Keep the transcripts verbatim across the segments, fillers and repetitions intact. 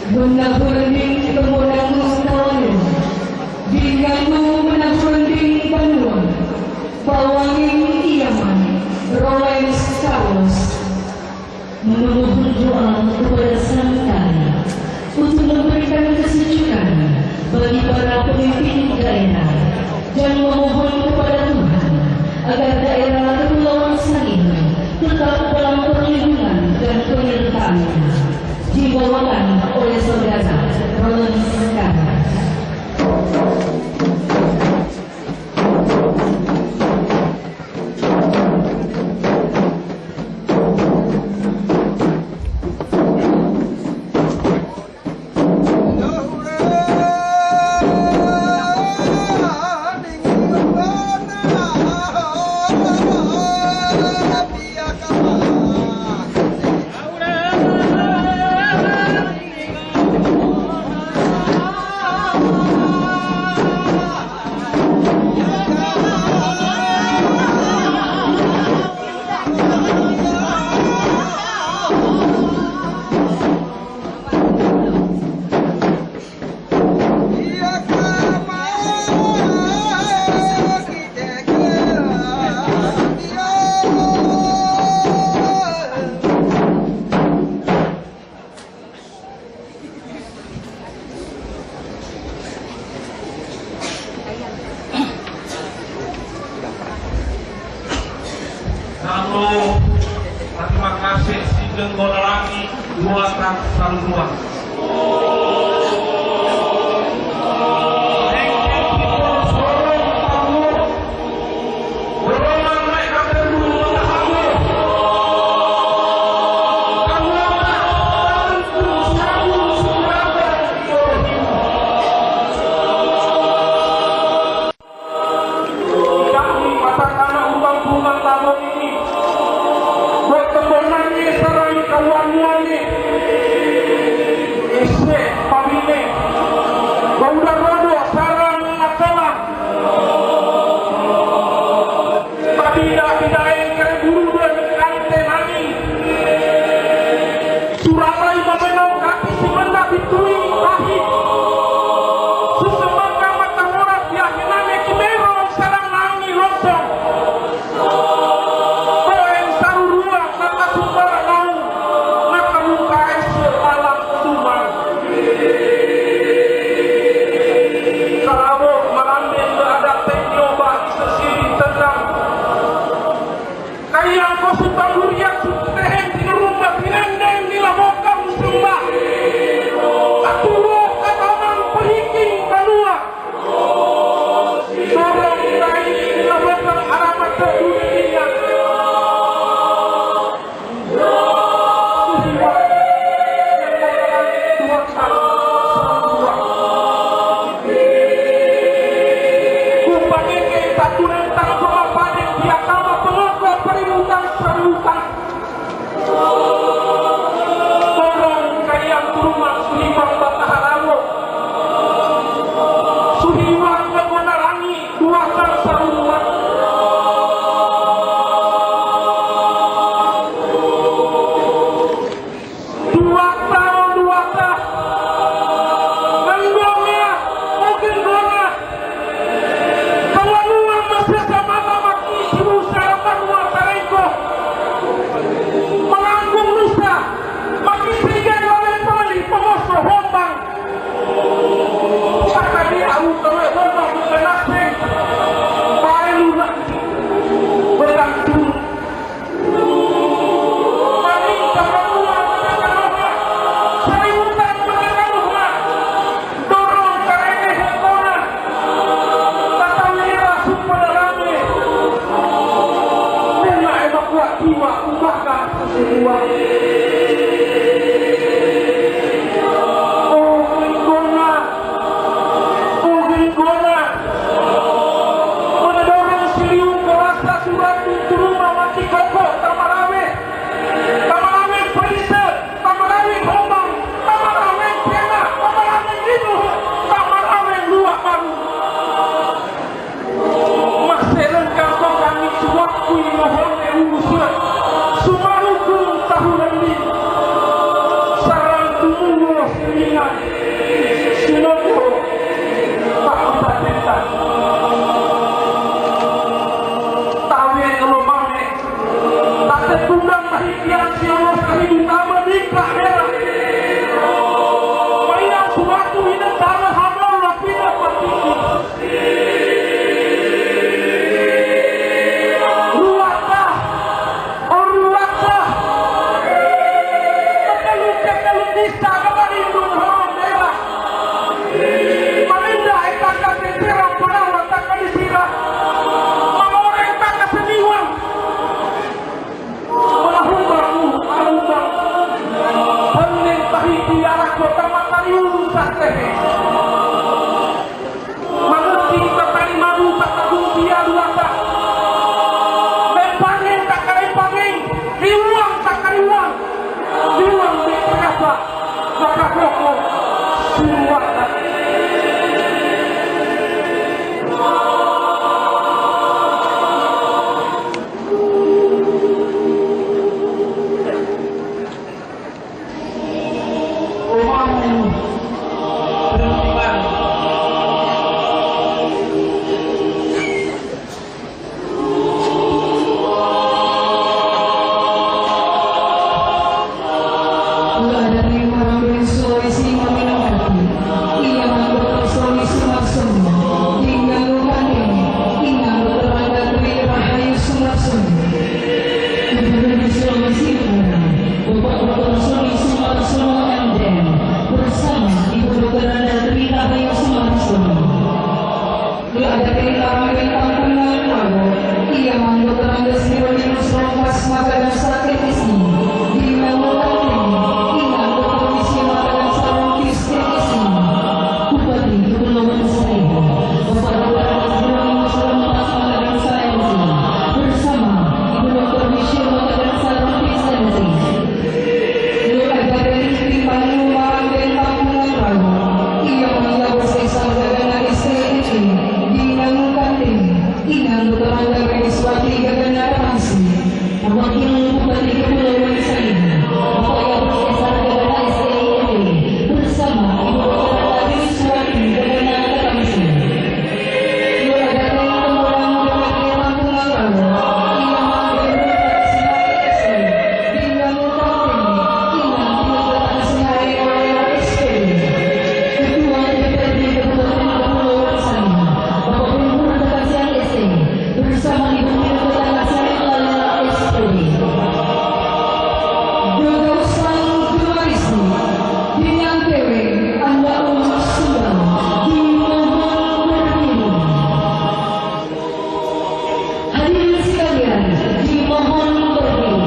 Menaburending temudang tawanu, dingangu menaburending banua, bawanging iyaman, Rolex Carlos, memohon doa kepada Sang Tari untuk memberikan kesejukan bagi para pemimpin daerah dan memohon kepada Tuhan agar daerah Kepulauan Sangihe tetap dalam perlindungan dan penyertaan-Nya. Dibawakan oleh saudara Roland Sekar. Namo, terima kasih, sideng bola lagi, dua tak saluan. Kami, katakana utang bunga tamo ini, buat kebonannya sarang kawanannya, ese pami Ita ka malindung horon dera. Maminda ita ka tetera panawa ta ka dipira. Mamore ita ka peniwan. Malahumba ku, alumba. Panen pahiti arak kota matariun tak tehe. Mangerti tatari maru tatagumpi aduata. Mepangeng takare pangeng, riwang takare wang, riwang mepakapa, makakoko, riwang. Gubernur Sulawesi Utara, Bapak Doktor Sony Sumarsono, M D, bersama Ibu Doktor Randa Tri Rahayu Sumarsono. Keluarga dari Karang Bentang Tengah Lago, ia mandok Randa Sriwani Nusron Pasma Kadang Sakit Isi, di Lago Tangkring, Inang Doktor Misi Makadan Sarung Isi, Bupati Kepulauan Seribu, Bapak Doktor Randa Sriwani Nusron Pasma Kadang Sakit Isi, bersama Ibu Doktor Misi Makadan Sarung Isi. Lu ada dari timbang lu marang bentang pengarau. Ia menjawab sesar gagana S E N E di Nangukante. Inang Doktor Randa Reniswati gagana Ramsi. Wakil Bupati Kepulauan Seribu, Bapak Yabus Esar gagana S E N E bersama Ibu Doktor Randa Reniswati gagana Ramsi. Bersama Ibu Menko Tanah Sari Lala S P D. Gagausan Gemarisi, dengan P W Anda Umum Sumber, dimohon berdiri. Hadirin sekalian, dimohon berdiri.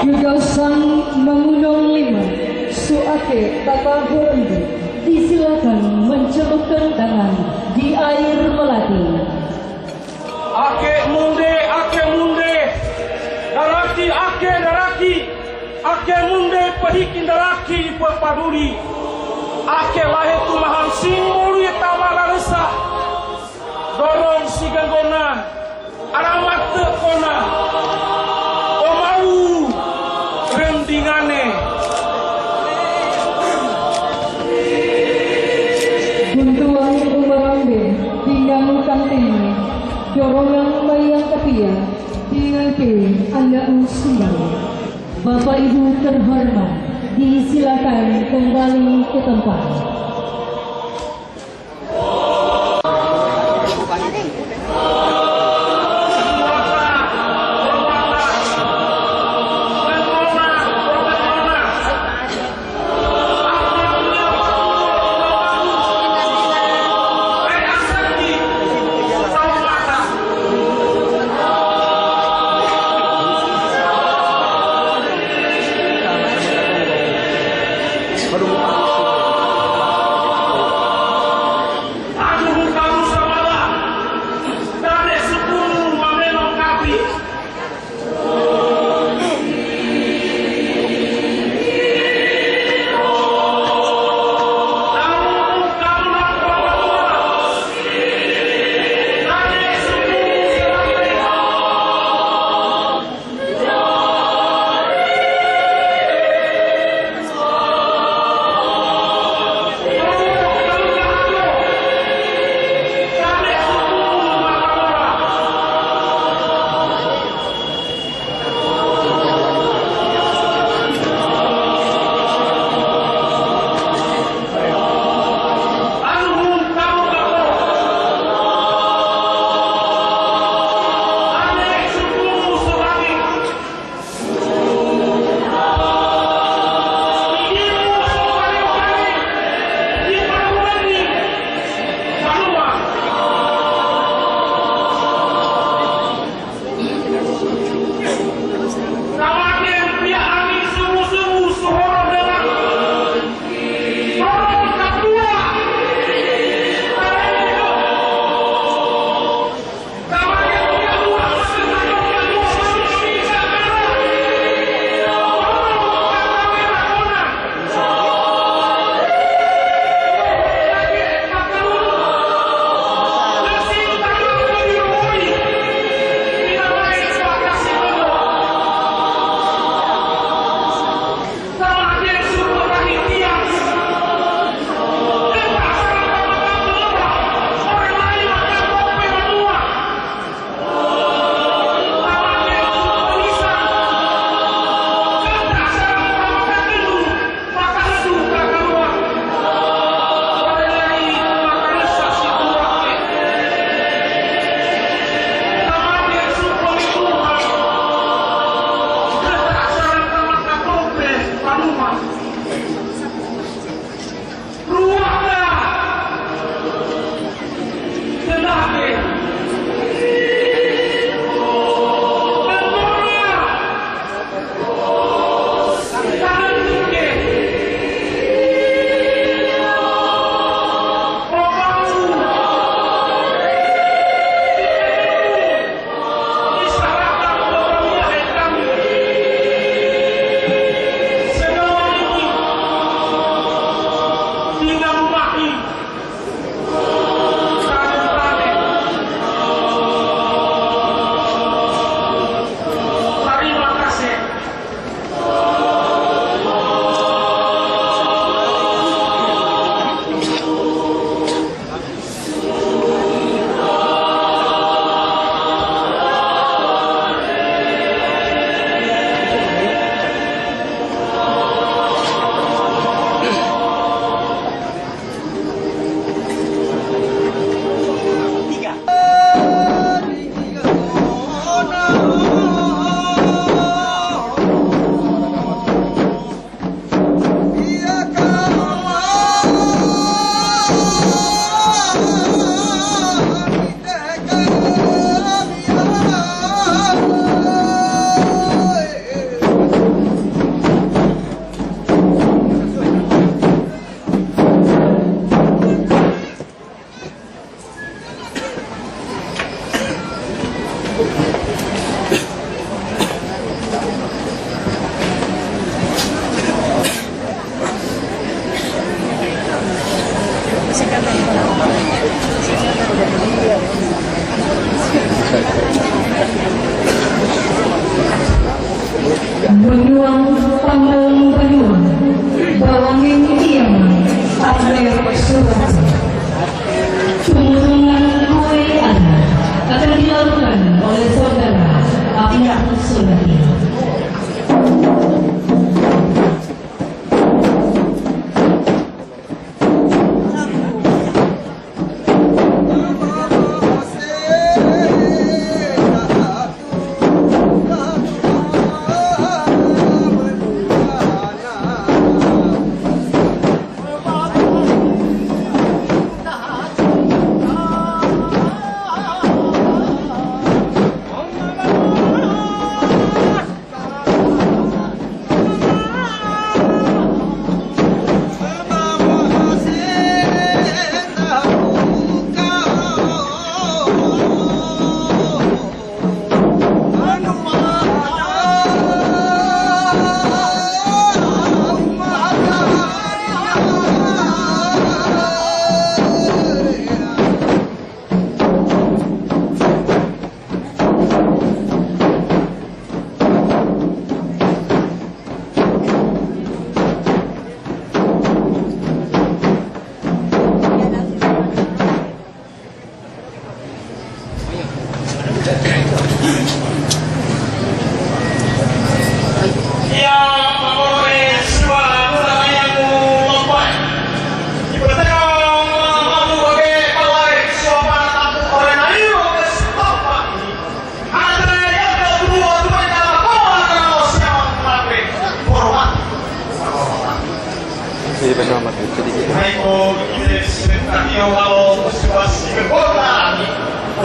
Gagausan mangulong lima, su ake tata horende, disilakan mencelupkan tangan di air melati. Ake munde, ake munde, daraki, ake daraki. Ake munde pahikin daraki papaduli. Ake lahe tumahan singulu ye tama laresa. Dorong si ganggona, alamat te kona. Omau rendingane. Guntuan umarambe, tinggal kantene. Dorongan mayang kepia, tinggal ke anak muslim. Bapak Ibu terhormat, disilakan kembali ke tempat. Hai ko, ite sentatiyo lao musibasi ke kota ni.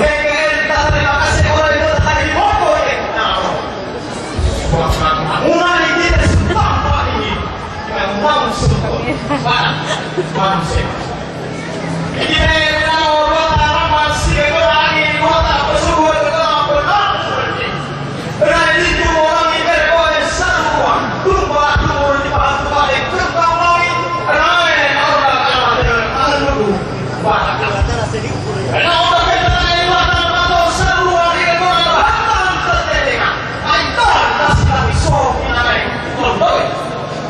Weke, terima kasih oleh kota di Bogor, ya. Wah, muna ni ite sentatiyo ini. Yang langsung. Mana? Mana sih? Ite lao kota ramah sih, kota ini, kota pesuruh, kota penampung. Rai itu orang ikan kau yang sarua, tumba tumur di pahan tumba yang kentang mawi, rai orang amat dengan anu, bahan. Rai orang kentang yang mata mata sarua di kau yang hantam tertelinga, ai Tuhan kasih kami soh di narai, tondoi,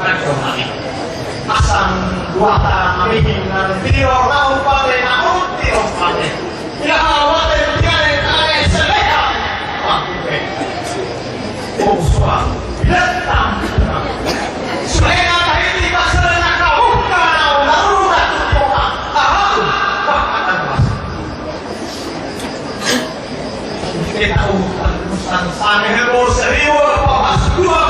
rai orang. Asang dua tangan kami dengan tiro lau pade, namun tiro pade. Ina hawa te tiare tae seleha. Pakute. Oswa. Letang. Seleha tahiti paselena kauka nau narura tukoka. Ahau. Bahkan mas. Kita urusan sana hebo seribu apa mas dua.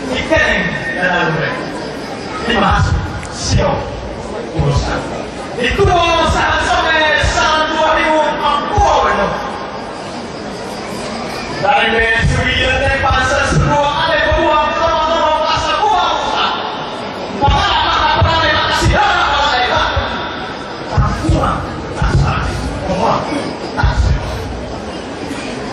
Ikene, dan alure. Di mas, sio, urusan. Itu salah sampai salah dua ribu empat puluh itu. Dari Mesuya dan pasal semua ada berbuat sama-sama pasal dua urusan. Maka, maka, maka, maka, maka, maka, maka, maka, maka, maka, maka, maka, maka, maka, maka,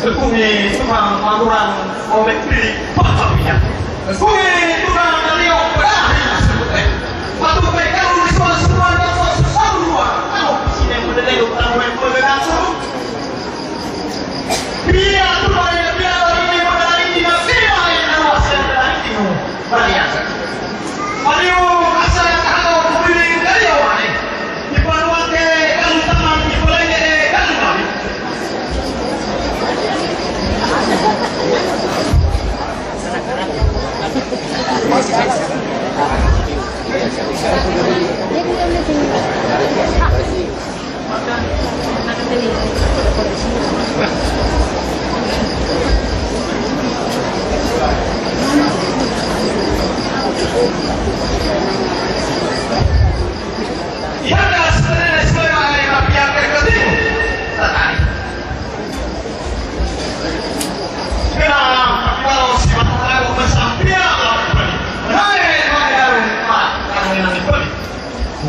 Kumi tukang mangurang omek pili pakapinya. Kumi tukang nalio pedari sebutnya. Patu pe kalu di suara semua dan suara susah dua. Kau sini yang mendelai utang yang mendengar suruh. Biar tu pada biar ini pada ini nak biar ini nak wasir dari ini. Baliasa. Baliu asa kahalo kubiling kaliu ai. Ipanuake kalu taman ipalenge e kalu bali.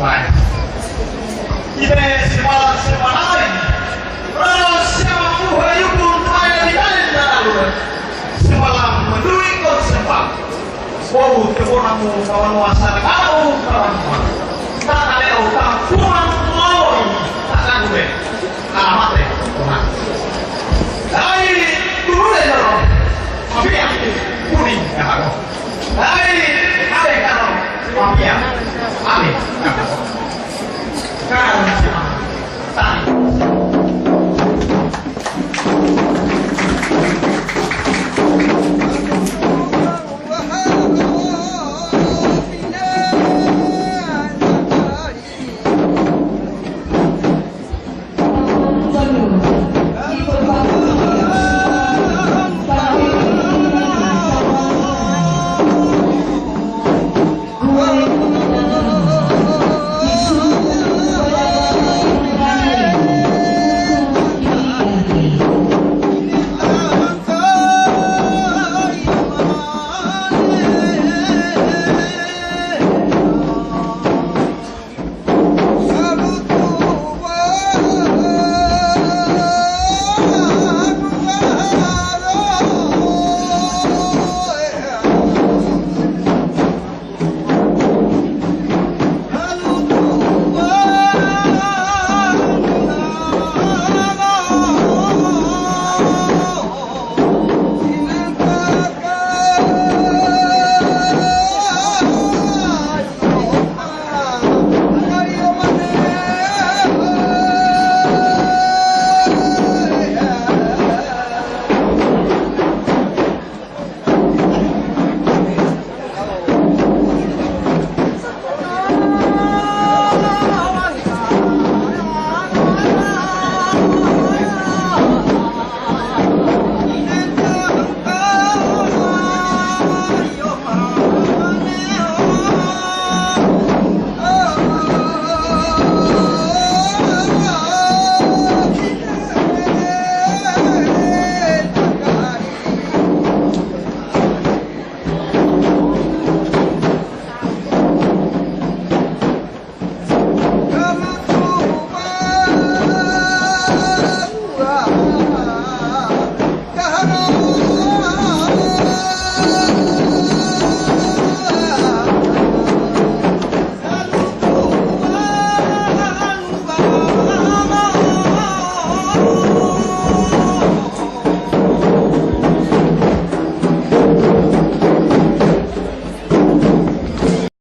Wai. Ibe sipalan sipalan. Rano siapa muha yukun tumaya di kalen dalalu. Sipalan mandui kon sipalan. Wau tebona mu kawan wasa kau kawan.